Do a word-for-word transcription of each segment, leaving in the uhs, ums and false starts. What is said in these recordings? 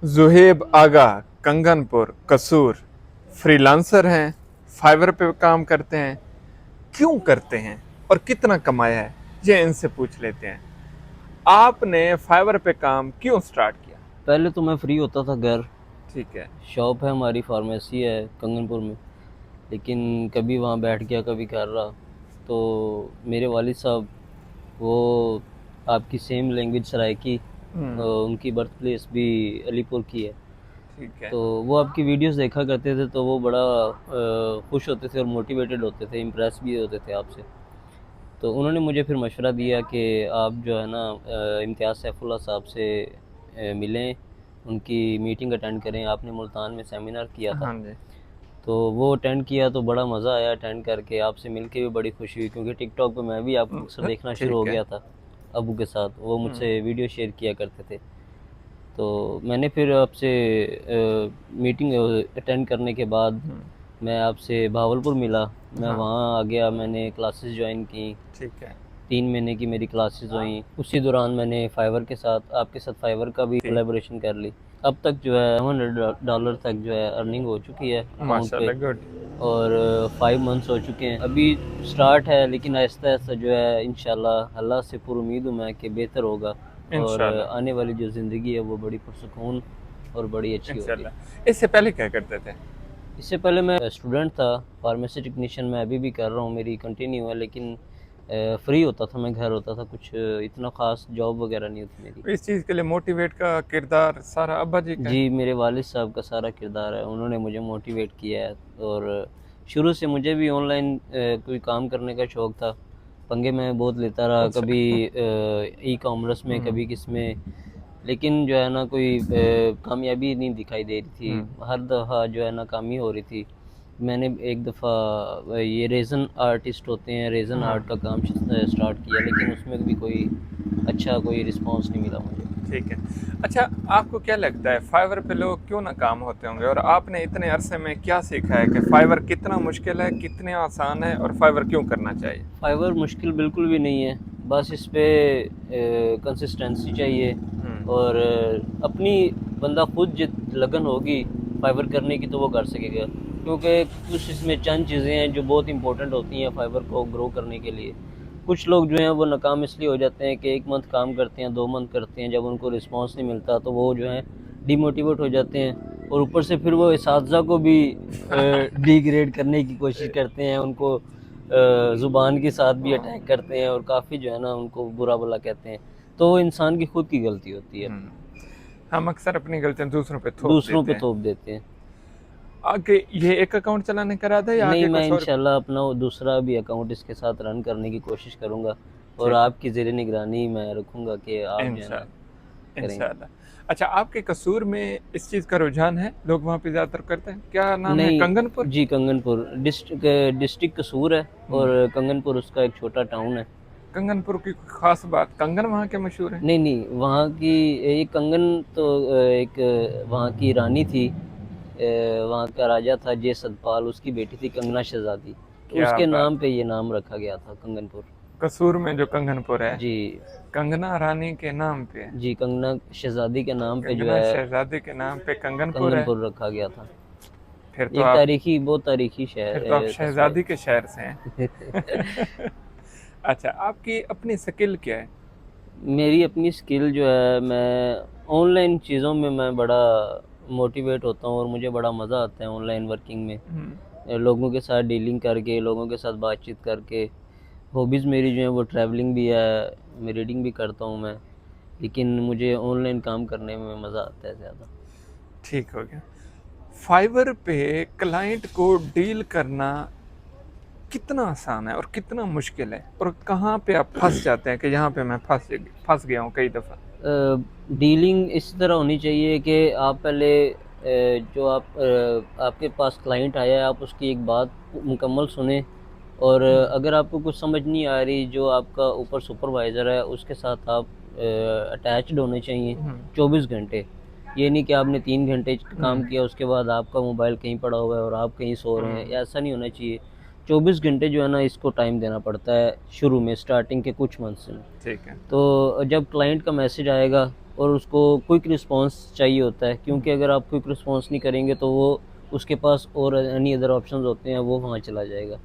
زہیب آغا، کنگن پور، قصور، free lancer ہیں، فائیور پہ کام کرتے ہیں۔ کیوں کرتے ہیں اور کتنا کمایا ہے، یہ ان سے پوچھ لیتے ہیں۔ آپ نے فائیور پہ کام کیوں سٹارٹ کیا؟ پہلے تو میں فری ہوتا تھا گھر۔ ٹھیک ہے۔ شاپ ہے ہماری، فارمیسی ہے کنگن پور میں، لیکن کبھی وہاں بیٹھ گیا، کبھی گھر رہا۔ تو میرے والد صاحب، وہ آپ کی سیم لینگویج سرائیکی، ہوں۔ آ، ان کی برتھ پلیس بھی علی پور کی ہے۔ ٹھیک ہے۔ تو وہ آپ کی ویڈیوز دیکھا کرتے تھے، تو وہ بڑا آ، خوش ہوتے تھے اور موٹیویٹڈ ہوتے تھے، امپریس بھی ہوتے تھے آپ سے۔ تو انہوں نے مجھے پھر مشورہ دیا کہ آپ جو ہے نا، آ، امتیاز سیف اللہ صاحب سے آ، ملیں، ان کی میٹنگ اٹینڈ کریں۔ آپ نے ملتان میں سیمینار کیا تھا، ہاں جی۔ تو وہ اٹینڈ کیا تو بڑا مزہ آیا اٹینڈ کر کے۔ آپ سے مل کے بھی بڑی خوشی ہوئی، کیونکہ ٹک ٹاک پہ میں بھی آپ کو اکثر ہم، دیکھنا ٹھیک شروع ہو ہے۔ گیا تھا ابو کے ساتھ، وہ مجھ ہم۔ سے ویڈیو شیئر کیا کرتے تھے۔ تو میں نے پھر آپ سے آ، میٹنگ آ، اٹینڈ کرنے کے بعد ہم۔ میں آپ سے بہاولپور ملا۔ میں ہاں۔ وہاں آ گیا، میں نے کلاسز جوائن کی۔ ٹھیک ہے۔ تین مہینے کی میری کلاسز ہوئیں۔ اسی دوران میں نے فائیور کے ساتھ، آپ کے ساتھ فائیور کا بھی ٹھیک۔ کولیبوریشن کر لی۔ اب تک جو ہے ہنڈریڈ ڈالر تک جو ہے ارننگ ہو چکی ہے اکاؤنٹ پہ۔ ماشاءاللہ، گڈ۔ اور فائیو منتھس ہو چکے ہیں، ابھی سٹارٹ ہے، لیکن آہستہ آہستہ جو ہے انشاءاللہ اللہ سے پر امید ہوں میں کہ بہتر ہوگا۔ اور انشاءاللہ۔ آنے والی جو زندگی ہے وہ بڑی پرسکون اور بڑی اچھی ہوگی۔ انشاءاللہ۔ اس سے پہلے کیا کرتے تھے؟ اس سے پہلے میں اسٹوڈنٹ تھا، فارمیسی ٹیکنیشین میں ابھی بھی کر رہا ہوں، میری کنٹینیو ہے، لیکن آ، فری ہوتا تھا میں، گھر ہوتا تھا، کچھ اتنا خاص جاب وغیرہ نہیں ہوتی میری۔ اس چیز کے لیے موٹیویٹ کا کردار سارا ابا جی کا ہے؟ جی، میرے والد صاحب کا سارا کردار ہے، انہوں نے مجھے موٹیویٹ کیا ہے۔ اور شروع سے مجھے بھی آن لائن آ، کوئی کام کرنے کا شوق تھا، پنگے میں بہت لیتا رہا، اچھا۔ کبھی آ، ای کامرس میں، ہم۔ کبھی کس میں، لیکن جو ہے نا کوئی آ، کامیابی نہیں دکھائی دے رہی تھی۔ ہم۔ ہر دفعہ جو ہے ناکامی ہو رہی تھی۔ میں نے ایک دفعہ یہ ریزن آرٹسٹ ہوتے ہیں، ریزن ہاں۔ آرٹ کا کام ش-، سٹارٹ کیا، لیکن اس میں بھی کوئی اچھا کوئی رسپانس نہیں ملا مجھے۔ ٹھیک ہے۔ اچھا، آپ کو کیا لگتا ہے فائیور پہ لوگ کیوں ناکام ہوتے ہوں گے، اور آپ نے اتنے عرصے میں کیا سیکھا ہے کہ فائیور کتنا مشکل ہے، کتنے آسان ہے، اور فائیور کیوں کرنا چاہیے؟ فائیور مشکل بالکل بھی نہیں ہے، بس اس پہ کنسسٹنسی چاہیے ہوں۔ اور اپنی بندہ خود جت لگن ہوگی فائیور کرنے کی تو وہ کر سکے گا، کیونکہ کچھ اس میں چند چیزیں ہیں جو بہت امپورٹنٹ ہوتی ہیں فائیور کو گرو کرنے کے لیے۔ کچھ لوگ جو ہیں وہ ناکام اس لیے ہو جاتے ہیں کہ ایک منتھ کام کرتے ہیں، دو منتھ کرتے ہیں، جب ان کو رسپانس نہیں ملتا تو وہ جو ہیں ڈی موٹیویٹ ہو جاتے ہیں، اور اوپر سے پھر وہ اساتذہ کو بھی ڈی گریڈ کرنے کی کوشش کرتے ہیں، ان کو آ، زبان کے ساتھ بھی اٹیک کرتے ہیں اور کافی جو ہے نا ان کو برا بھلا کہتے ہیں، تو وہ انسان کی خود کی غلطی ہوتی ہے۔ ہم۔ ہم اکثر اپنی غلطیاں دوسروں پہ تھوپ دوسروں دیتے پہ ہیں۔ تھوپ دیتے ہیں۔ آگے یہ ایک اکاؤنٹ چلانے کا ارادہ ہے یا آگے نہیں، میں کچھ اور؟ انشاءاللہ اپنا وہ دوسرا بھی اکاؤنٹ اس کے ساتھ رن کرنے کی کوشش کروں گا اور ٹھیک۔ آپ کی زیر نگرانی میں رکھوں گا کہ آپ جو ہے نا انشاءاللہ۔ کریں۔ انشاءاللہ۔ اچھا، آپ کے قصور میں اس چیز کا رجحان ہے، لوگ وہاں پہ زیادہ تر کرتے ہیں؟ کیا نام ہے؟ نہیں، کنگن پور؟ جی، کنگن پور۔ ڈسٹرکٹ، ڈسٹرکٹ قصور ہے اور کنگن پور اس کا ایک چھوٹا ٹاؤن ہے۔ کنگن پور کی خاص بات، کنگن وہاں کے مشہور ہیں؟ نہیں، نہیں، وہاں کی، یہ کنگن تو آ، ایک وہاں کی رانی تھی، آ، وہاں کا راجہ تھا جے ستپال، اس کی بیٹی تھی کنگنا شہزادی، تو کیا اس کے بات۔ نام پہ یہ نام رکھا گیا تھا کنگن پور۔ قصور میں جو کنگن پور ہے، جی۔ کنگنا رانی کے نام پہ، جی، کنگنا شہزادی کے نام پہ جو کنگنا ہے شہزادی کے نام پہ کنگن پور کنگن ہے۔ پور رکھا گیا تھا۔ پھر تو ایک آپ، تاریخی، بہت تاریخی شہر پھر تو آپ ہے۔ شہزادی کے شہر سے ہیں۔ اچھا، آپ کی اپنی سکل کیا ہے؟ میری اپنی سکل جو ہے، میں آن لائن چیزوں میں میں بڑا موٹیویٹ ہوتا ہوں اور مجھے بڑا مزہ آتا ہے آن لائن ورکنگ میں۔ ہم۔ لوگوں کے ساتھ ڈیلنگ کر کے، لوگوں کے ساتھ بات چیت کر کے۔ ہابیز میری جو ہیں وہ ٹریولنگ بھی ہے، میں ریڈنگ بھی کرتا ہوں میں، لیکن مجھے آن لائن کام کرنے میں مزہ آتا ہے زیادہ۔ ٹھیک ہو گیا۔ فائیور پہ کلائنٹ کو ڈیل کرنا کتنا آسان ہے اور کتنا مشکل ہے، اور کہاں پہ آپ پھنس جاتے ہیں کہ یہاں پہ میں پھنس پھنس گیا ہوں کئی دفعہ؟ ڈیلنگ اس طرح ہونی چاہیے کہ آپ پہلے آ، جو آپ آ، آپ کے پاس کلائنٹ آیا ہے، آپ اس کی ایک بات مکمل سنیں، اور اگر آپ کو کچھ سمجھ نہیں آ رہی، جو آپ کا اوپر سپروائزر ہے اس کے ساتھ آپ اٹیچڈ ہونے چاہیے ہم۔ چوبیس گھنٹے۔ یہ نہیں کہ آپ نے تین گھنٹے کام کیا، اس کے بعد آپ کا موبائل کہیں پڑا ہوا ہے اور آپ کہیں سو رہے ہیں، ایسا نہیں ہونا چاہیے۔ چوبیس گھنٹے جو ہے نا، اس کو ٹائم دینا پڑتا ہے شروع میں، سٹارٹنگ کے کچھ منتھس میں۔ ٹھیک ہے۔ تو جب کلائنٹ کا میسج آئے گا اور اس کو کوئک رسپانس چاہیے ہوتا ہے، کیونکہ اگر آپ کوئک رسپانس نہیں کریں گے تو وہ، اس کے پاس اور اینی ادر آپشنز ہوتے ہیں، وہ وہاں چلا جائے گا۔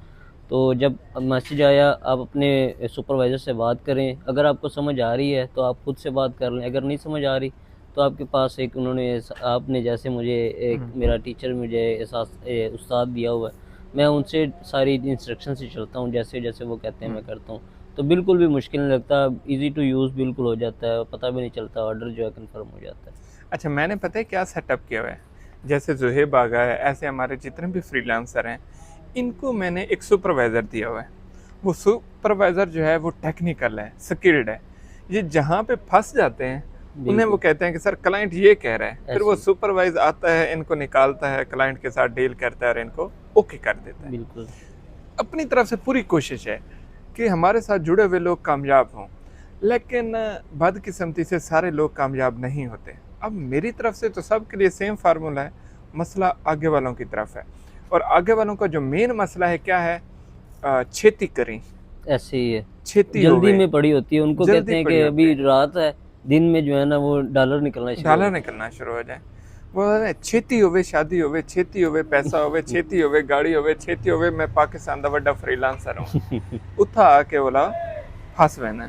تو جب میسج آیا، آپ اپنے سپروائزر سے بات کریں، اگر آپ کو سمجھ آ رہی ہے تو آپ خود سے بات کر لیں، اگر نہیں سمجھ آ رہی تو آپ کے پاس ایک، انہوں نے، آپ نے جیسے مجھے ایک، میرا ٹیچر مجھے احساس اے، استاد دیا ہوا ہے، میں ان سے ساری انسٹرکشن سے چلتا ہوں، جیسے جیسے وہ کہتے ہیں میں کرتا ہوں۔ تو بالکل بھی مشکل نہیں لگتا، ایزی ٹو یوز بالکل ہو جاتا ہے، پتہ بھی نہیں چلتا، آرڈر جو ہے کنفرم ہو جاتا ہے۔ اچھا، میں نے پتہ ہے کیا سیٹ اپ کیا ہوا ہے؟ جیسے زہیب آغا ہے، ایسے ہمارے جتنے بھی فری لانسر ہیں، ان کو میں نے ایک سپروائزر دیا ہوا ہے۔ وہ سپروائزر جو ہے، وہ ٹیکنیکل ہے، سکلڈ ہے۔ یہ جہاں پہ پھنس جاتے ہیں، انہیں وہ کہتے ہیں کہ سر، کلائنٹ یہ کہہ رہا ہے۔ پھر وہ سپروائز آتا ہے، ان کو نکالتا ہے، کلائنٹ کے ساتھ ڈیل کرتا ہے اور ان کو اوکے کر دیتا ہے۔ بالکل۔ اپنی طرف سے پوری کوشش ہے کہ ہمارے ساتھ جڑے ہوئے لوگ کامیاب ہوں، لیکن بدقسمتی سے سارے لوگ کامیاب نہیں ہوتے۔ اب میری طرف سے تو سب کے لیے سیم فارمولا ہے، مسئلہ آگے والوں کی طرف ہے۔ اور آگے والوں کا جو مین مسئلہ ہے، کیا ہے؟ آ، چھیتی کریں۔ ایسے ہی ہے۔ چھیتی جلدی ہوئے۔ میں پڑی ہوتی ہے، ان کو جلدی کہتے ہیں پڑی کہ ہوتی ابھی ہے۔ رات ہے، دن میں جو ہے نا وہ ڈالر نکلنا شروع ہو ڈالر جائے۔ نکلنا شروع ہو جائے۔ وہ ہے، چھیتی ہوئے، شادی ہوئے، چھیتی ہوئے، پیسہ ہوئے، چھیتی ہوئے، گاڑی ہوئے، چھیتی ہوئے، میں پاکستان دا وڈا فری لانسر ہوں۔ اتھا آ کے اولا پھس وینا۔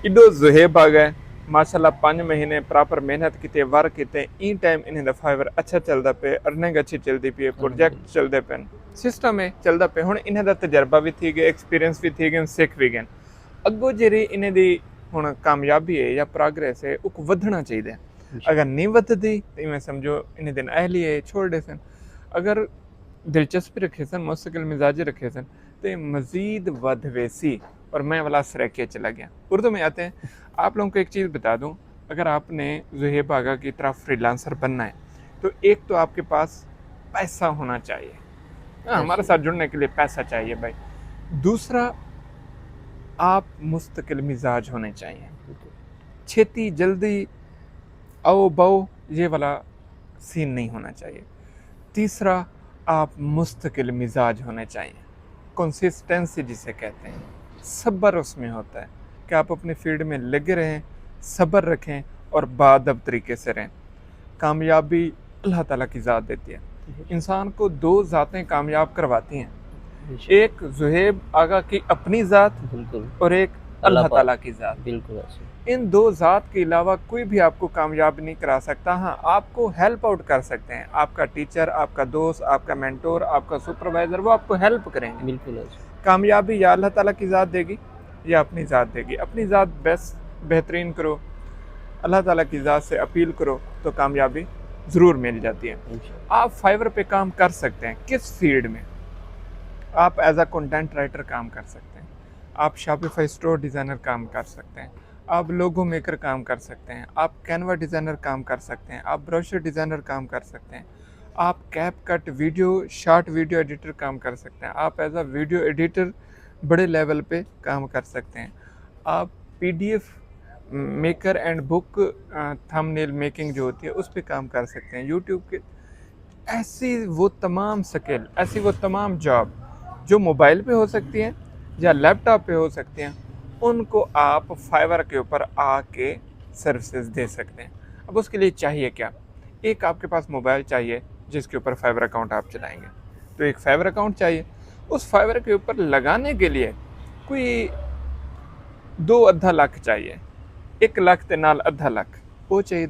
ایڈو زہیب آ گئے، ماشاءاللہ پنج مہینے پراپر محنت کیتے، ورک کیتے، این ٹائم انہیں دا فائیور اچھا چلدا پے، ارننگ اچھی چلدی پی، پروجیکٹ چلدے پن، سسٹم ہے چلدا پے۔ ہن انہیں دا تجربہ بھی تھی گئے، ایکسپیرینس بھی تھی گئے، سکھ بھی گئے۔ اگو جیری انہیں دی ہن کامیابی ہے یا پروگریس ہے، اک ودھنا چاہیے۔ اگر نہیں ودھدی تو ایویں سمجھو انہیں دن اہلی ہے، چھوڑ دے سن۔ اگر دلچسپی رکھے سن، مستقل مزاجی رکھے سن، تو یہ مزید ودھ ویسی۔ اور میں والا سریکے چلا گیا۔ اردو میں آتے ہیں، آپ لوگوں کو ایک چیز بتا دوں، اگر آپ نے زہیب آغا کی طرح فری لانسر بننا ہے تو ایک تو آپ کے پاس پیسہ ہونا چاہیے۔ ہاں، ہمارے ساتھ جڑنے کے لیے پیسہ چاہیے بھائی۔ دوسرا، آپ مستقل مزاج ہونے چاہیے۔ چھیتی جلدی آؤ باؤ، یہ والا سین نہیں ہونا چاہیے۔ تیسرا، آپ مستقل مزاج ہونے چاہیے، کنسسٹنسی جسے کہتے ہیں، صبر اس میں ہوتا ہے کہ آپ اپنی فیلڈ میں لگے رہیں، صبر رکھیں اور باادب طریقے سے رہیں۔ کامیابی اللہ تعالیٰ کی ذات دیتی ہے۔ انسان کو دو ذاتیں کامیاب کرواتی ہیں، ایک زہیب آغا کی اپنی ذات، بالکل۔ اور ایک اللہ اللہ پاک۔ تعالیٰ کی ذات۔ بالکل ایسے۔ ان دو ذات کے علاوہ کوئی بھی آپ کو کامیاب نہیں کرا سکتا۔ ہاں، آپ کو ہیلپ آؤٹ کر سکتے ہیں، آپ کا ٹیچر، آپ کا دوست، آپ کا مینٹور، آپ کا سپروائزر، وہ آپ کو ہیلپ کریں گے۔ بالکل ایسے۔ کامیابی یا اللہ تعالیٰ کی ذات دے گی یا اپنی ذات دے گی۔ اپنی ذات بیسٹ، بہترین کرو، اللہ تعالیٰ کی ذات سے اپیل کرو تو کامیابی ضرور مل جاتی ہے۔ انشاءاللہ۔ آپ فائیور پہ کام کر سکتے ہیں۔ کس فیلڈ میں؟ آپ ایز اے کنٹینٹ رائٹر کام کر سکتے ہیں، آپ شاپیفائی اسٹور ڈیزائنر کام کر سکتے ہیں، آپ لوگو میکر کام کر سکتے ہیں، آپ کینوا ڈیزائنر کام کر سکتے ہیں، آپ بروشر ڈیزائنر کام کر سکتے ہیں، آپ CapCut video, short video editor کام کر سکتے ہیں، آپ ایز اے ویڈیو ایڈیٹر بڑے لیول پہ کام کر سکتے ہیں، آپ P D F maker and book, thumbnail making جو ہوتی ہے، اس پہ کام کر سکتے ہیں۔ یوٹیوب کے ایسی وہ تمام سکل، ایسی وہ تمام جاب جو موبائل پہ ہو سکتی ہیں یا لیپ ٹاپ پہ ہو سکتی ہیں، ان کو آپ فائیور کے اوپر آ کے سروسز دے سکتے ہیں۔ اب اس کے لیے چاہیے کیا؟ ایک آپ کے پاس موبائل چاہیے جس کے اوپر فائیور اکاؤنٹ آپ چلائیں گے، تو ایک فائیور اکاؤنٹ چاہیے۔ اس فائیور کے اوپر لگانے کے لیے کوئی دو ادھا لکھ چاہیے، ایک لکھ تے نال ادھا لکھ وہ چاہیے۔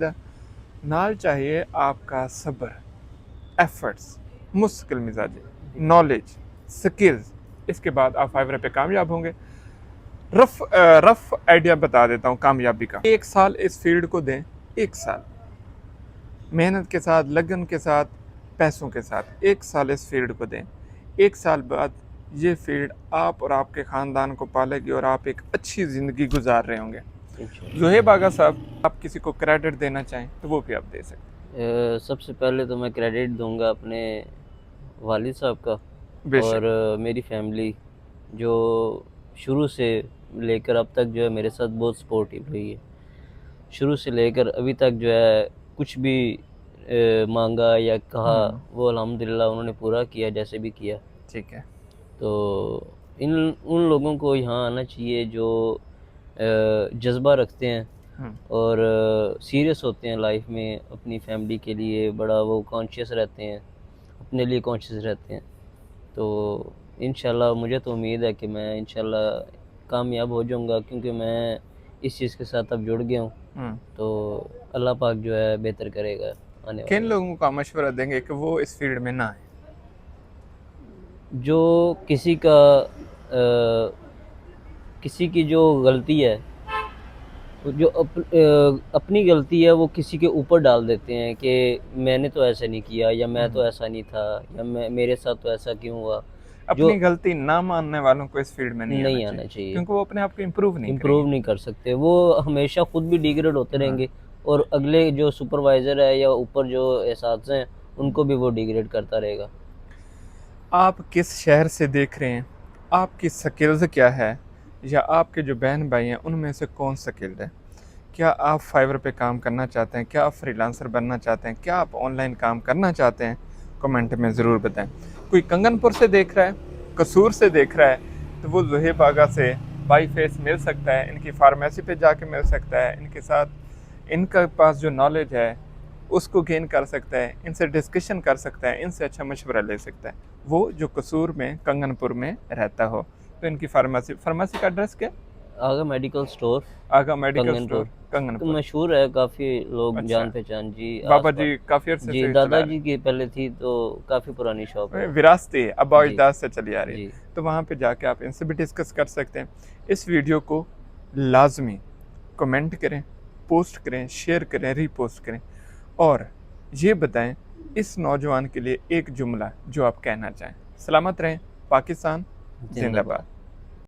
نال چاہیے آپ کا صبر، ایفرٹس، مستقل مزاجی، نالج، سکلز۔ اس کے بعد آپ فائیور پہ کامیاب ہوں گے۔ رف رف آئیڈیا بتا دیتا ہوں کامیابی کا۔ ایک سال اس فیلڈ کو دیں، ایک سال محنت کے ساتھ، لگن کے ساتھ، پیسوں کے ساتھ، ایک سال اس فیلڈ کو دیں۔ ایک سال بعد یہ فیلڈ آپ اور آپ کے خاندان کو پالے گی اور آپ ایک اچھی زندگی گزار رہے ہوں گے۔ زہیب آغا صاحب، آپ کسی کو کریڈٹ دینا چاہیں تو وہ بھی آپ دے سکتے ہیں۔ سب سے پہلے تو میں کریڈٹ دوں گا اپنے والد صاحب کا، بے شک۔ اور میری فیملی جو شروع سے لے کر اب تک جو ہے میرے ساتھ بہت سپورٹیو رہی ہے۔ شروع سے لے کر ابھی تک جو ہے کچھ بھی مانگا یا کہا، وہ الحمدللہ انہوں نے پورا کیا، جیسے بھی کیا۔ ٹھیک ہے۔ تو ان ان لوگوں کو یہاں آنا چاہیے جو جذبہ رکھتے ہیں اور سیریس ہوتے ہیں لائف میں، اپنی فیملی کے لیے بڑا وہ کانشیس رہتے ہیں، اپنے لیے کانشیس رہتے ہیں۔ تو انشاءاللہ مجھے تو امید ہے کہ میں انشاءاللہ کامیاب ہو جاؤں گا، کیونکہ میں اس چیز کے ساتھ اب جڑ گیا ہوں۔ تو اللہ پاک جو ہے بہتر کرے گا آنے والے۔ کن لوگوں کو مشورہ دیں گے کہ وہ اس فیلڈ میں نہ آئیں؟ جو کسی کا کسی کی جو غلطی ہے، جو اپنی غلطی ہے، وہ کسی کے اوپر ڈال دیتے ہیں کہ میں نے تو ایسا نہیں کیا، یا میں تو ایسا نہیں تھا، یا میرے ساتھ تو ایسا کیوں ہوا۔ اپنی غلطی نہ ماننے والوں کو اس فیلڈ میں نہیں نہیں آنا چاہیے، کیونکہ وہ اپنے آپ کو امپروو نہیں امپروو نہیں کر سکتے۔ وہ ہمیشہ خود بھی ڈیگریڈ ہوتے رہیں گے، اور اگلے جو سپروائزر ہے یا اوپر جو اساتذہ ہیں، ان کو بھی وہ ڈیگریڈ کرتا رہے گا۔ آپ کس شہر سے دیکھ رہے ہیں؟ آپ کی سکلز کیا ہے؟ یا آپ کے جو بہن بھائی ہیں، ان میں سے کون سکلڈ ہے؟ کیا آپ فائیور پہ کام کرنا چاہتے ہیں؟ کیا آپ فری لانسر بننا چاہتے ہیں؟ کیا آپ آن لائن کام کرنا چاہتے ہیں؟ کمنٹ میں ضرور بتائیں۔ کوئی کنگن پور سے دیکھ رہا ہے، قصور سے دیکھ رہا ہے، تو وہ زہیب آغا سے بائی فیس مل سکتا ہے، ان کی فارمیسی پہ جا کے مل سکتا ہے، ان کے ساتھ، ان کے پاس جو نالج ہے اس کو گین کر سکتا ہے، ان سے ڈسکشن کر سکتا ہے، ان سے اچھا مشورہ لے سکتا ہے، وہ جو قصور میں، کنگن پور میں رہتا ہو۔ تو ان کی فارمیسی، فارمیسی کا ایڈریس کیا؟ Agha medical store, Agha medical store, Kanganpur. مشہور ہے، کافی لوگ جان پہچان۔ جی، بابا جی کافی عرصے جی، سے دادا جی کی پہلے تھی، تو کافی پرانی شاپ ہے۔ وراثتی ابا اجداد سے چلی آ رہی ہے۔ تو وہاں پہ جا کے آپ ان سے بھی ڈسکس کر سکتے ہیں۔ اس ویڈیو کو لازمی کمنٹ کریں، پوسٹ کریں، شیئر کریں، ری پوسٹ کریں، اور یہ بتائیں اس نوجوان کے لیے ایک جملہ جو آپ کہنا چاہیں۔ سلامت رہیں۔ پاکستان زندہ باد۔